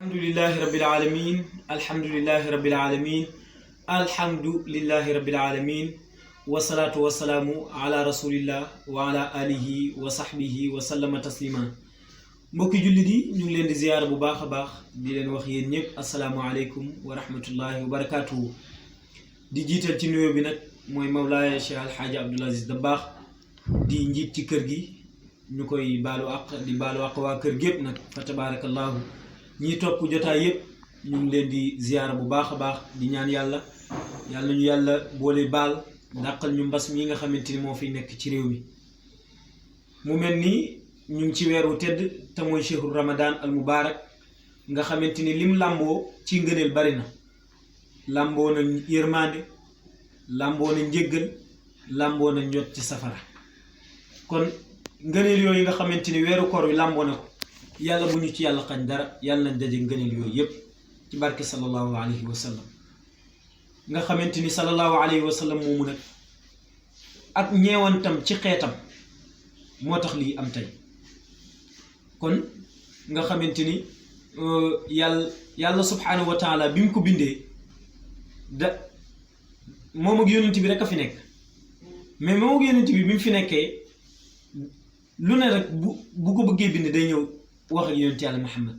alhamdulillahi rabbil alamin alhamdulillahi rabbil alamin alhamdulillahi rabbil alamin wasalaatu wasalaamu ala rasulillah wa ala alihi wa sahbihi wa sallama taslima mbokki jullit yi ñu ngi leen di ziyaara bu baax a baax di leen wax yéen ñëpp asalaamualeykum wa rahmatullahi wa barakatuhu di jiital ci nuyoo bi nag mooy Mawlaaya Cheikh Alxaaji Abdul Aziz Dabakh di njiit ci kër gi ñu koy baalu àq di baalu àq waa kër gépp nag fa tabarakallahu ñi topp jotaay yëpp ñu ngi leen di ziyaara bu baax a baax di ñaan yàlla ñu yàlla boole baal dàqal ñu mbas mi nga xamante ni moo fiy nekk ci réew mi mu mel ni ñu ngi ci weeru tedd te mooy chehru ramadan al mubarak nga xamante ni lim làmboo ci ngëneel bari na làmboo na yërmande làmboo na njéggal làmboo na njot ci safara kon ngëneel yooyu nga xamante ni weeru koor wi làmboo na ko yàlla bu ñu ci yàlla xañ dara yàlla nañ daje ngëneel yooyu yépp ci barke sallallahu alayhi wa sallam nga xamante ni sallallahu alayhi wa sallam moomu nag ak ñeewantam ci xeetam moo tax lii am tey kon nga xamante ni yàlla subhaanahu wa taala bi mu ko bindee moom ak yonent bi rek a fi nekk mais moom ak yonent bi mu fi nekkee lu ne rek bu ko bëggee bind day ñëw wax ak yonent yàlla Muhammad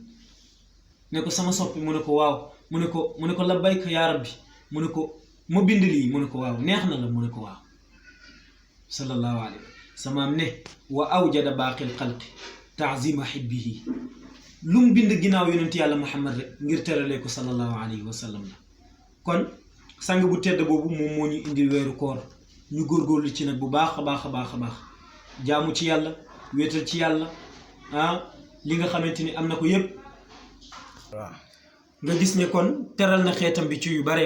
ne ko sama soppi mu ne ko waaw mu ne ko labbayka yaa rabbi mu ne ko ma bind lii mu ne ko waaw neex na la mu ne ko waaw sallallahu alayhi samaam ne wa awjada baaqil xalqi taazima xibbihi lu mu bind ginnaaw yonent yàlla Muhammad rek ngir teralee ko sallallahu alayhi wa sallam la kon sang bu tedd boobu moom moo ñu indil weeru koor ñu góorgóorlu ci nag bu baax a baax a baax a baax jaamu ci yàlla wéetal ci yàlla li nga xamante ni am na ko yépp waaw nga gis ne kon teral na xeetam bi ci yu bare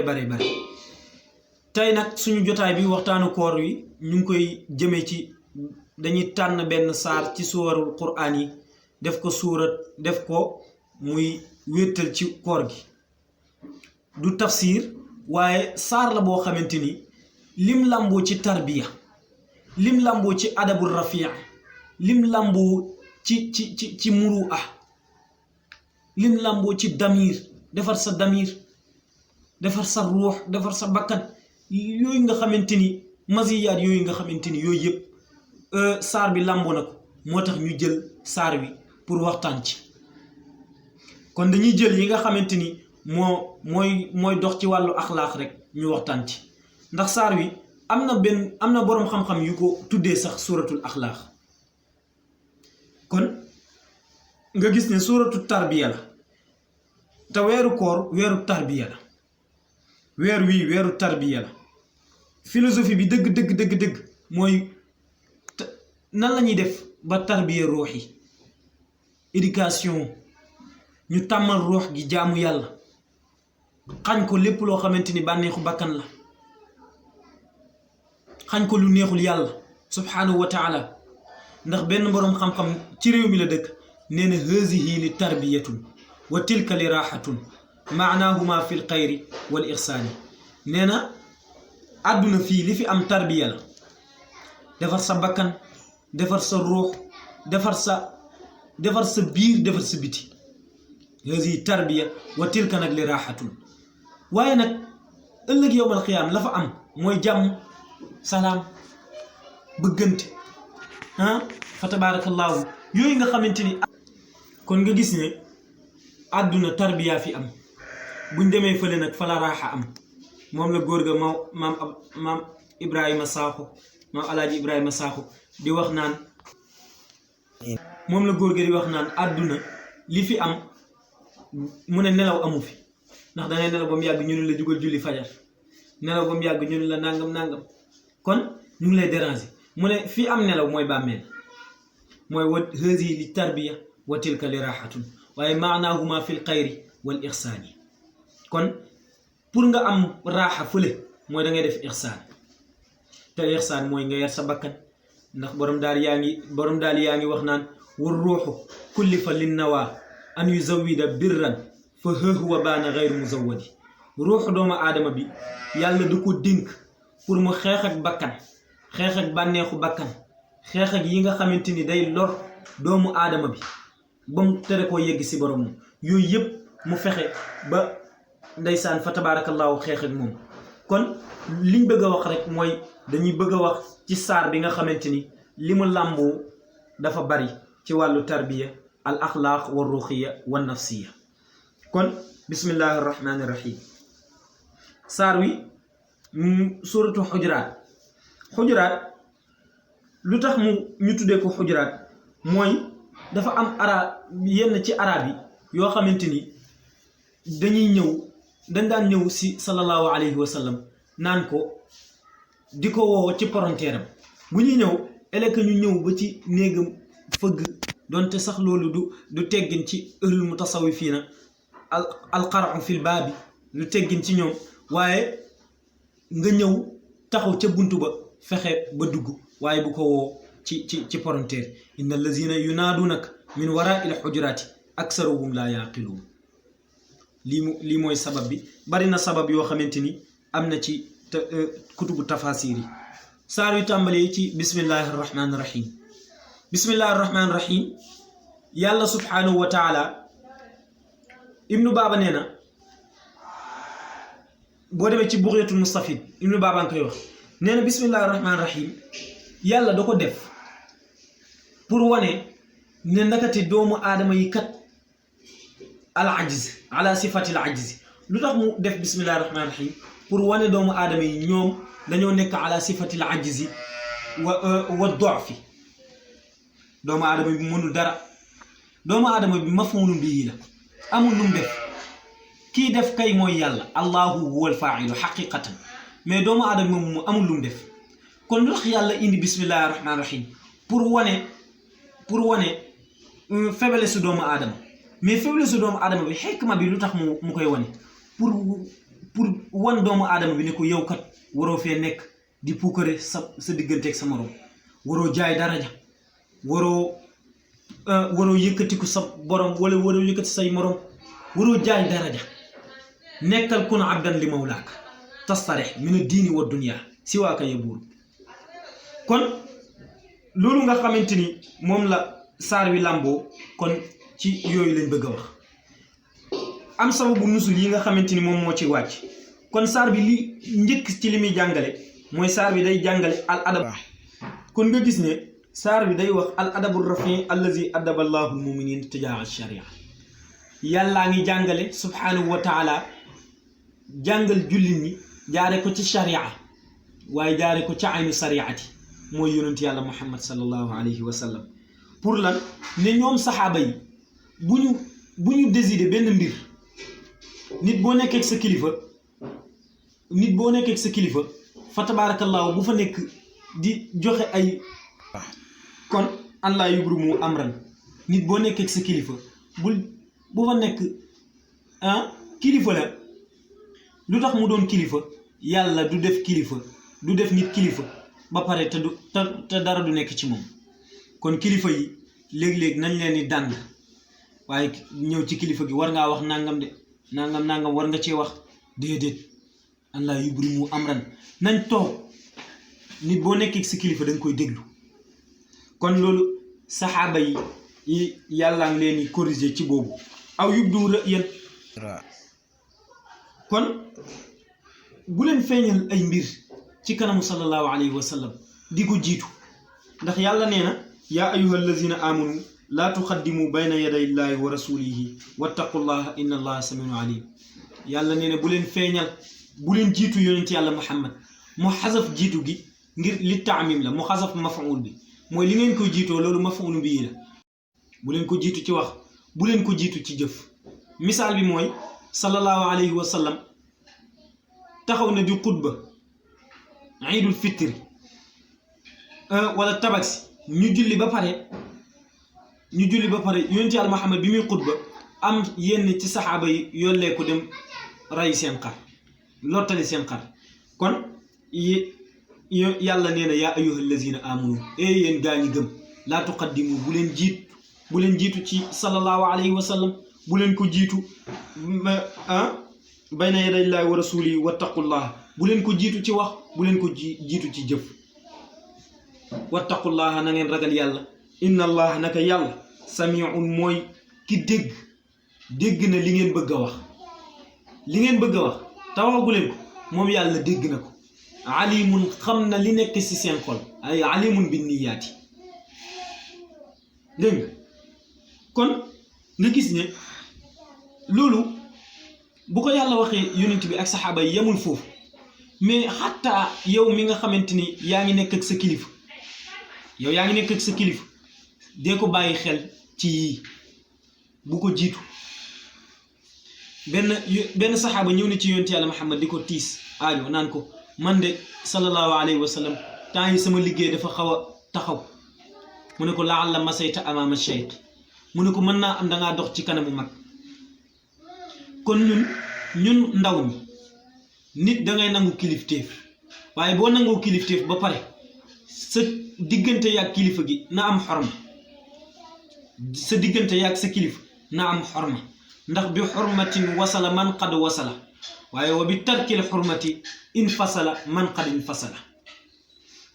tey nag suñu jotaay bi waxtaanu koor wi ñu ngi koy jëmee ci dañuy tànn benn saar ci suwarul quraan yi def ko muy wéetal ci koor gi du tafsir waaye saar la boo xamante ni lim làmboo ci tarbiya lim làmboo ci adabul rafia lim làmboo ci muru lim làmboo ci damir defar sa damir defar sa ruux defar sa bakkan yooyu nga xamante ni masiyaat yooyu nga xamante ni yooyu yëpp saar bi làmboo na ko moo tax ñu jël saar wi pour waxtaan ci kon dañuy jël yi nga xamante ni mooy dox ci wàllu axlaaq rek ñu waxtaan ci ndax saar wi am na boroom xam-xam yu ko tuddee sax suuratul axlaaq kon nga gis ne suuratu tarbiya la te weeru koor weeru tarbiya la weer wii weeru tarbiya la philosophie bi dëgg mooy nan la ñuy def ba tarbiya ruux yi éducation ñu tàmmal ruux gi jaamu yàlla xañ ko lépp loo xamante ni bànneexu bakkan la xañ ko lu neexul yàlla subhaanahu wa taala ndax benn boroom xam-xam ci réew mi la dëkk nee na hazihi li tarbiyatun wa tilka li raaxatun maanaahuma fi l xayri wal ixsaani nee na àdduna fii li fi am tarbiya la defar sa bakkan defar sa ruux defar sa biir defar sa biti hazihi tarbiya wa tilka nag li raaxatun waaye nag ëllëg yowmal xiyaam la fa am mooy jàmm salaam bëggante fa tabaarakallaahu yooyu nga xamante ni kon nga gis ne àdduna tarbiya fi am buñ demee fële nag fa la raaxa am moom la góor ga maam Ibrahima Sakho maam alaaji Ibrahima Sakho di wax naan moom la góor ga di wax naan àdduna li fi am mu ne nelaw amu fi ndax dangay nelaw ba mu yàgg ñu ne la jugal julli fajar nelaw ba mu yàgg ñu ne la nangam kon ñu ngi lay déranger mu ne fii am nelaw mooy bàmmeel mooy wa hazihi li tarbiya wa tilka li raaxatun waaye maanaahuma fi l xayri wal ixsaani kon pour nga am raaxa fële mooy da ngay def ixsaan te ixsaan mooy nga yar sa bakkan ndax borom daal yaa ngi wax naan war ruuxu kullifa linnawa an yuzawida birran fa huwa baana gayru muzawadi ruuxu doomu aadama bi yàlla du ko dénk pour mu xeex ak bakkan xeex ak bànneexu bakkan xeex ak yi nga xamante ni day lor doomu aadama bi ba mu tere koo yegg si borom yooyu yëpp mu fexe ba ndeysaan fa tabaarakallaahu xeex ak moom. kon liñ bëgg a wax rek mooy dañuy bëgg a wax ci saar bi nga xamante ni li mu làmboo dafa bari ci wàllu tarbiya al axlaaq wa ruuxiya wa nafsiya. kon bismillahi rahmaani rahim. saar wi suratu xujuraat lu tax ñu tuddee ko xujuraat mooy dafa am yenn ci arab yi yoo xamante ni dañ daan ñëw si sallallahu alayhi wa sallam naan ko di ko woo ci parenteeram bu ñuy ñëw ëllëg ñu ñëw ba ci néegam fëgg donte sax loolu du teggin ci ëhlul mutasawifiina alqaru fil baabi lu teggin ci ñoom waaye nga ñëw taxaw ca buntu ba fexe ba dugg waaye bu ko woo ci parenteer inna allazina yunaadunaka min waraa il xujuraati aksaruhum laa yaqiluun. lii mooy sabab bi bari na sabab yoo xamante ni am na ci kutubu tafasir yi. saar wi tàmbalee ci bismillahi rahmaani rahim. bismillahi rahmaani rahim yàlla subhanahu wa taala ibnu baaba nee na boo demee ci bughyatul mustafid ibnu baaba nga koy wax nee na bismillahi rahmaani rahim yàlla da ko def pour wane ne ndakate doomu aadama yi kat al ajiz ala sifati al ajiz. lu tax mu def bismillahi rahmaani rahim pour wane doomu aadama yi ñoom dañoo nekk ala sifati al ajiz wa dofi. doomu aadama bi mënul dara, doomu aadama bi maf'ulun bihi la, amul lu mu def. kii def kay mooy yàlla, allahu huwal faa'ilu xaqiqatan, mais doomu aadama moom mu amul lu mu def. kon lu tax yàlla indi bismillahi rahmaani rahim pour wane faiblesse su doomu aadama. mais faiblesse su doomu aadama bi xikma bi lu tax mu koy wane pour wan doomu aadama bi ne ko yow kat waroo fee nekk di puukare sa digganteeg sa morom, waroo jaay daraja, waroo yëkkatiku sa borom wala waroo yëkkati say morom, waroo jaay daraja. nekkal kun abdan li mawlaaka tastarih min ad-diini wa dunya siwaaka yabuur. kon loolu nga xamante ni moom la saar wi làmboo, kon ci yooyu lañ bëgg a wax. am sababu nusul yi nga xamante ni moom moo ci wàcc. kon saar bi li njëkk ci li muy jàngale mooy saar bi day jàngale al adab. kon nga gis ne saar bi day wax al adabu rafi allazi adaba allahu al muminin tijaa al sharia. yàllaa ngi jàngale subhanahu wa taala jàngal jullit ñi jaare ko ci sharia, waaye jaare ko ci aynu sariati, mooy yonent yàlla muhammad sallallahu alayhi wa sallam. pour lan ne ñoom saxaaba yi bu ñu décider benn mbir, nit boo nekkee sa kilifa fa tabaarakallaahu bu fa nekk di joxe ay kon an laa yubrumu amran. nit boo nekkee sa kilifa bu fa nekk kilifa la. lu tax mu doon kilifa? yàlla du def nit kilifa ba pare te dara du nekk ci moom. kon kilifa yi léeg-léeg nañ leen di dànd, waaye ñëw ci kilifa gi war ngaa wax nangam de nangam war nga cee wax déedéet. an laa yubrimu amran, nañ toog. nit boo nekkee sa kilifa da nga koy déglu. kon loolu saxaaba yi yàlla ngi leen di corriger ci boobu. aw yubdu ra'yan, kon bu leen feeñal ay mbir ci kanamu sallallahu alayhi wa sallam di ko jiitu, ndax yàlla nee na yaa ayyuha allazina amanu laa tuqaddimu bayna yaday llahi wa rasulihi wattaqullaha inna allaha samiun alim. yàlla nee na bu leen feeñal, bu leen jiitu yonent yàlla muhammad. mu xasaf jiitu gi ngir li taamim la, mu xasaf mafuul bi, mooy li ngeen koy jiitoo loolu mafuul bi la. bu leen ko jiitu ci wax, bu leen ko jiitu ci jëf. misaal bi mooy sallallahu alayhi wa sallam taxaw na di xutba iidul fitri wala tabaski, ñu julli ba pare yonent yàlla muhammad bi muy xutba am yenn ci saxaaba yi yollee ko dem ray seen xar, lottali seen xar. kon yàlla nee na yaa ayyuha allazina amanu, yéen gaa ñi gëm, laa tuqaddimu bu leen jiitu ci sallallahu alayhi wa sallam, bu leen ko jiitu bayna yaday llaahi wa rasulihi wattaqullah. bu leen ko jiitu ci wax, bu leen ko jiitu ci jëf. wattaqullaha na ngeen ragal yàlla. inna allah naka yàlla samiun mooy ki dégg dégg na li ngeen bëgg a wax li ngeen bëgg a wax te waxagu leen ko moom yàlla dégg na ko alimun xam na li nekk ci seen xol ay alimun bin niyaati dégg nga kon nga gis ne loolu bu ko yàlla waxee yonent bi ak saxaaba yi yemul foofu mais xataa yow mi nga xamante ni yaa ngi nekk ak sa kilifa yow yaa ngi nekk ak sa kilifa dee ko bàyyi xel ci yii bu ko jiitu benn saxaaba ñëw na ci yonent yàlla Muhammad di ko tiis aajo naan ko man de sallallahu alayhi wa sallam temps yi sama liggéey dafa xaw a taxaw mu ne ko laalla masayta amaama cheikh mu ne ko mën naa am dangaa dox ci kanamu mag kon ñun ndaw ñi nit dangay nangu kilifteef waaye boo nangoo kilifteef ba pare sa diggante yaag kilifa gi na am xorma sa diggante yaag sa kilifa na am xorma ndax bi xurmatin wasala man qad wasala waaye wa bi tarkil xurmati infasala man qad infasala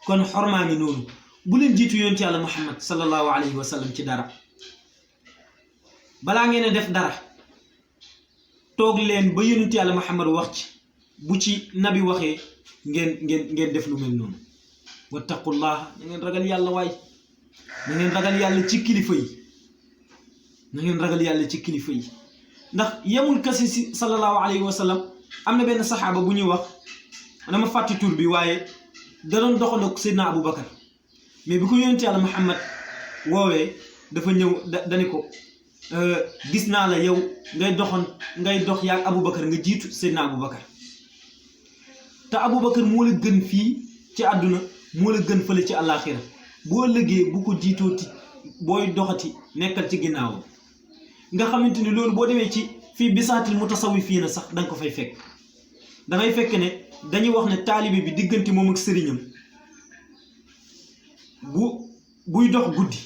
kon xormaa ngi noonu bu leen jiitu yonent yàlla Muhammad sallallahu alayhi wa sallam ci dara balaa ngeen a def dara toog leen ba yonent yàlla Muhammad wax ci bu ci nabi waxee ngeen def lu mel noonu wattaqullah na ngeen ragal yàlla waay na ngeen ragal yàlla ci kilifa yi na ngeen ragal yàlla ci kilifa yi ndax yemul kasi si sallallahu alayhi wa sallam am na benn saxaaba bu ñuy wax dama fàtti tur bi waaye da doon doxandoog Seydina Aboubacar mais bi ko yonent yàlla Muhammad woowee dafa ñëw dani ko gis naa la yow ngay dox yaag Aboubacar nga jiitu Seydina Aboubacar te Aboubacar moo la gën fii ci àdduna moo la gën fële ci àllaaxira boo ëllëgee bu ko jiitooti booy doxati nekkal ci ginnaawam nga xamante ni loolu boo demee ci fii bisaatil mutasawifiina sax danga ko fay fekk dangay fekk ne dañuy wax ne taalibe bi diggante moom ak sëriñam buy dox guddi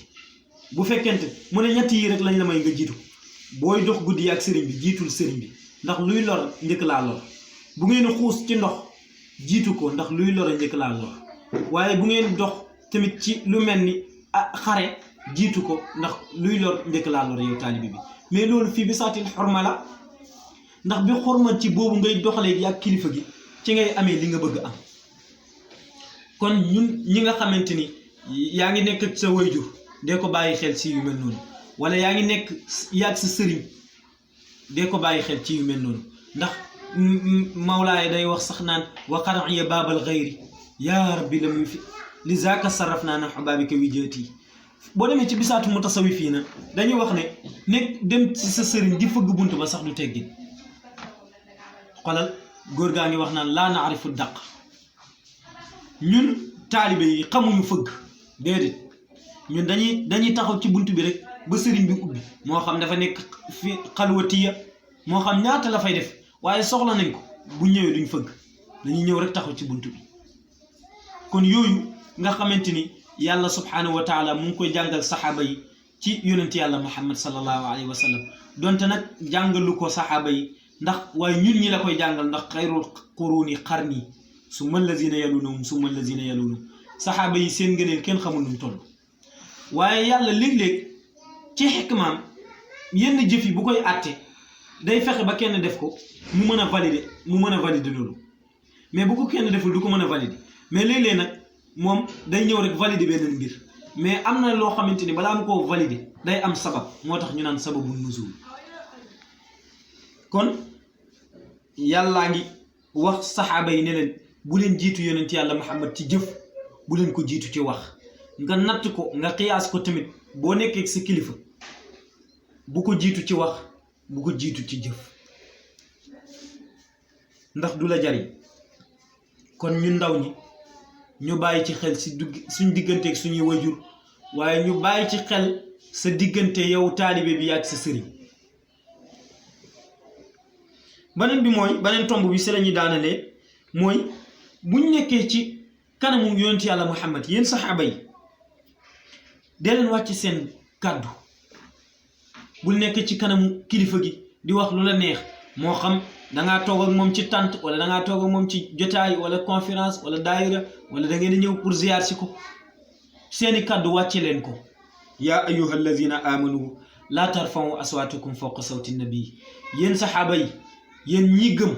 bu fekkente mu ne ñett yi rek lañ la may nga jiitu booy dox guddi yi ak sëriñ bi jiitul sëriñ bi ndax luy lor njëkk laa lor bu ngeen xuus ci ndox jiitu ko ndax luy lor njëkk laa lor waaye bu ngeen dox tamit ci lu mel ni xare jiitu ko ndax luy lor njëkk laa lor yow taalibe bi mais loolu fii bi saatil xorma la ndax bi xorma ci boobu ngay doxalee ak kilifa gi ci ngay amee li nga bëgg am kon ñun ñi nga xamante ni yaa ngi nekk ak sa wayjur dee ko bàyyi xel ci yu mel noonu wala yaa ngi nekk yaag sa sëriñ dee ko bàyyi xel ci yu mel noonu ndax mawlaay day wax sax naan wa qar'iya baabal xayri yaa rabbi lam yufi li zaaka sarraf naa na xubaabika wijaati boo demee ci bisaatu mutasawifiina dañuy wax ne nekk dem ci sa sëriñ di fëgg bunt ba sax du teggin xolal góor gaa ngi wax naan laa naarifu daq ñun taalibe yi xamuñu fëgg déedéet ñun dañuy taxaw ci bunt bi rek ba sëriñ bi ubbi moo xam dafa nekk fi xalwatiya moo xam ñaata la fay def waaye soxla nañ ko bu ñëwee duñ fëgg dañuy ñëw rek taxaw ci bunt bi kon yooyu nga xamante ni yàlla subhanahu wa taala mu ngi koy jàngal saxaaba yi ci yonent yàlla Muhammad sallallahu alayhi wa sallam donte nag jàngalu ko saxaaba yi ndax waaye ñun ñi la koy jàngal ndax xayrul quruni qarni summa allazina yalunahum summa allazina yalunahum saxaaba yi seen ngëneel kenn xamul nu mu toll waaye yàlla léeg-léeg ci xikmaam yenn jëf yi bu koy àtte day fexe ba kenn def ko mu mën a valider loolu mais bu ko kenn deful du ko mën a valider mais léeg-léeg nag moom day ñëw rek valider benn mbir mais am na loo xamante ni balaa mu koo valider day am sabab moo tax ñu naan sababu nuzul kon yàllaa ngi wax saxaaba yi ne leen bu leen jiitu yonent yàlla Muhammad ci jëf bu leen ko jiitu ci wax nga natt ko nga xiyaas ko tamit boo nekkee sa kilifa bu ko jiitu ci wax bu ko jiitu ci jëf ndax du la jariñ kon ñu ndaw ñi ñu bàyyi ci xel suñ digganteeg suñuy wajur waaye ñu bàyyi ci xel sa diggante yow taalibe bi ak sa sëriñ beneen bi mooy beneen tomb bi si la ñuy daanalee mooy buñ nekkee ci kanamu yonent yàlla Muhammad yéen saxaaba yi dee leen wàcc seen kàddu bul nekk ci kanamu kilifa gi di wax lu la neex moo xam dangaa toog ak moom ci tànt wala dangaa toog ak moom ci jotaay wala conférence wala daayira wala da ngeen di ñëw pour ziyaar si ko seeni kàddu wàcce leen ko yaa ayyuha allazina amanu laa tarfa'u aswaatakum fawqa sawti nabi yéen saxaaba yi yéen ñi gëm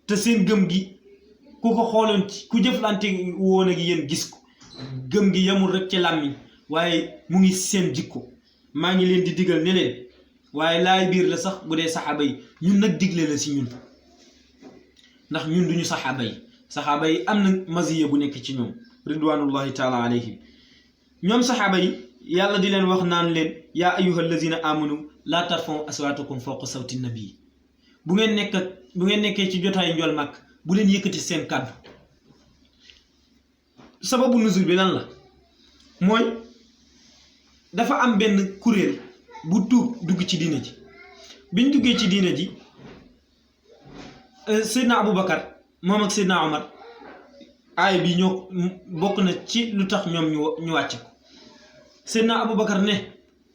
te seen gëm gi ku ko xooloon ci ku jëflante woon ak yéen gis ko gëm gi yamul rek ci làmmiñ waaye mu ngi seen jikko maa ngi leen di digal ne leen waaye laay biir la sax bu dee saxaaba yi ñun nag digle la si ñun ndax ñun duñu saxaaba yi am na maziya bu nekk ci ñoom ridwanullahi taala alayhim ñoom saxaaba yi yàlla di leen wax naan leen yaa ayyuha allazina amanu laa tarfa'u aswaatakum fawqa sawti nabi bu ngeen nekkee ci jotaayu njool màkk bu leen yëkkati seen kàddu sababu nuzul bi lan la mooy dafa am benn kuréel bu tuub dugg ci diine ji biñ duggee ci diine ji Seydina Aboubacar moom ak Seydina Omar aay bi ñoo bokk na ci lu tax ñoom ñu wàcc ko Seydina Aboubacar ne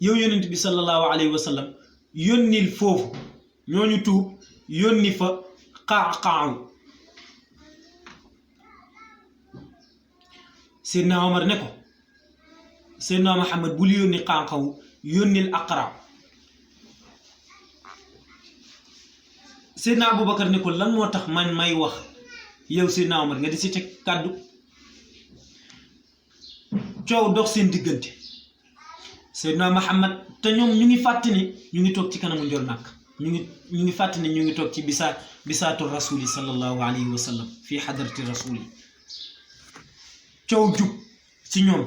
yow yonent bi sallallahu alayhi wa sallam yónnil foofu ñooñu tuub yónni fa xaaxaaw Seydina Omar ne ko Seydina Muhammad bul yónni xaaxaaw yónnil aqra Seydina Aboubacar ne ko lan moo tax man may wax yow Seydina Omar nga di si teg kàddu coow dox seen diggante Seydina Muhammad te ñoom ñu ngi fàtte ne ñu ngi toog ci kanamu njool màkk ñu ngi fàtte ne ñu ngi toog ci bisaatu rasuli sallallahu alayhi wa sallam fii xadarati rasuli coow jub si ñoom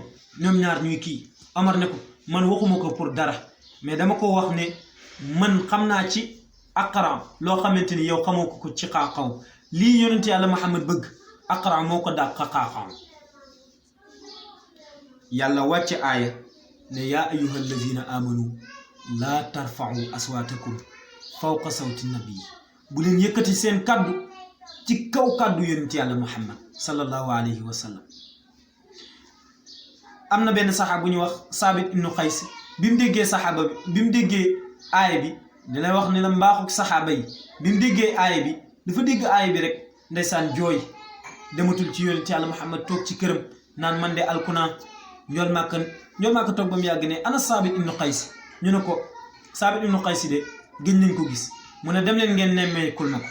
ñaar ñuy kii Omar ne ko man waxuma ko pour dara mais dama ko wax ne man xam naa ci aqra loo xamante ni yow xamoo ko ci xaaxaw lii yonent yàlla Muhammad bëgg aqra moo ko dàq xaaxaw yàlla wàcce aaya ne yaa ayyuha allazina amanu laa tarfa'u aswaatakum fawqa sawti nabi bu leen yëkkati seen kaddu ci kaw kaddu yonent yàlla Muhammad sallallahu alayhi wa sallam am na benn saxaaba bu ñuy wax Saabit ibnu Qays bi mu déggee saxaaba bi mu déggee aaya bi di lay wax ne la mbaaxuk saxaaba yi bi mu déggee aaya bi dafa dégg aaya bi rek ndeysaan jooy dematul ci yonent yàlla Muhammad toog ci këram naan man de alkunaa njool màkk toog ba mu yàgg ne ana Saabit ibnu Qays ñu ne ko Saabit ibnu Qays de gëj nañ ko gis mu ne dem leen ngeen nemmeekul na ko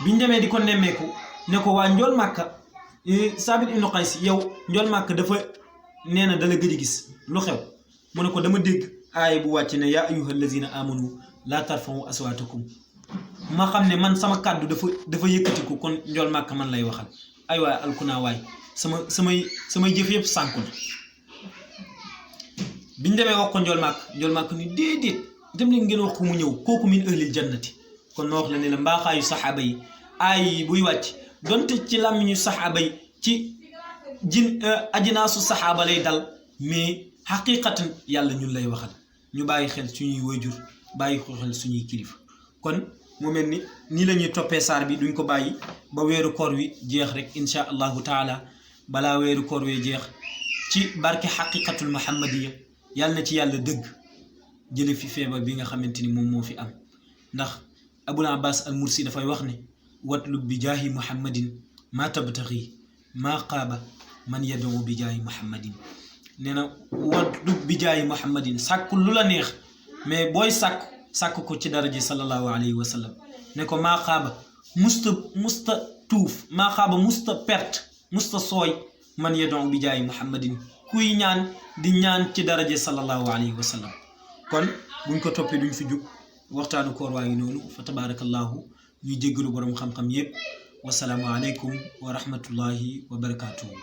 biñ demee di ko nemmeeku ne ko waa njool màkk Saabit ibnu Qays yow njool màkk dafa nee na dala gëj a gis lu xew mu ne ko dama dégg aaya bu wàcc ne yaa ayyuha allazina amanu laa tarfa'u aswaatakum ma xam ne man sama kàddu dafa yëkkatiku kon njool màkk man lay waxal ay waay alkunaa waay samay jëf yëpp sànku na biñ demee wax ko njool màkk ni déedéet dem leen ngeen wax ko mu ñëw kooku min ahlil jannati kon ma wax la ne la mbaaxaayu saxaaba yi aay yi buy wàcc donte ci làmmiñu saxaaba yi ci ajinaasu saxaaba lay dal mais xaqiqatan yàlla ñun lay waxal ñu bàyyi xel suñuy wayjur bàyyi xel suñuy kilifa kon mu mel ni nii la ñuy toppee saar bi duñ ko bàyyi ba weeru koor wi jeex rek insha allahu taala balaa weeru koor wi jeex ci barke xaqiqatul muhammadiya yàlla na ci yàlla dëgg jële fi feebar bi nga xamante ni moom moo fi am ndax abul abbas al mursi dafay wax ne watlub bi jaahi muhammadin maa tabtaxi maa qaaba man yad'u bi jaahi muhammadin nee na watlub bi jaahi muhammadin sàkku lu la neex mais booy sàkk ko ci daraje sallallahu alayhi wa sallam ne ko maa xaaba musta tuuf maa xaaba musta perte musta sooy man yad'u bi jaahi muhammadin kuy ñaan di ñaan ci daraje sallallahu alayhi wa sallam kon buñ ko toppee duñ fi jug waxtaanu koor waa ngi noonu fa tabarakallahu ñuy jéggalu borom xam-xam yépp wasalaamu aleykum wa rahmatullahi wa barakatuhu